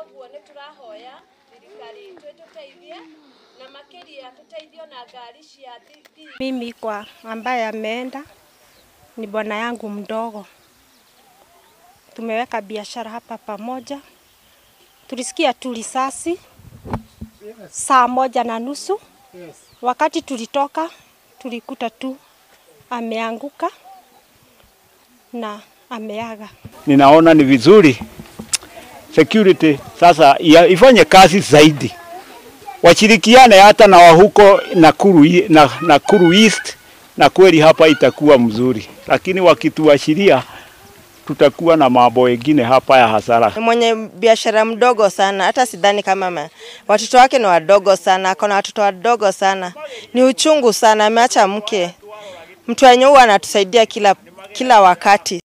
Koguo nĩ tũrahoya thirikari itũ ĩtũteithie na makĩria tũteithio na ngari cia. Mimi kwa ambaye ameenda ni bwana yangu mdogo. Tumeweka biashara hapa pamoja. Tulisikia tu risasi 1:30. Yes. Wakati tulitoka tulikuta tu ameanguka na ameaga. Ninaona ni vizuri security sasa ifanye kazi zaidi, washirikiane hata na wahuko Nakuru East, na kweli hapa itakuwa mzuri, lakini wakituashiria tutakuwa na mambo mengine hapa ya hasara. Mwenye biashara mdogo sana, hata sidhani kama watoto wake ni wadogo sana, akona watoto wadogo sana. Ni uchungu sana, ameacha mke. Mtu wenye huwa anatusaidia kila wakati.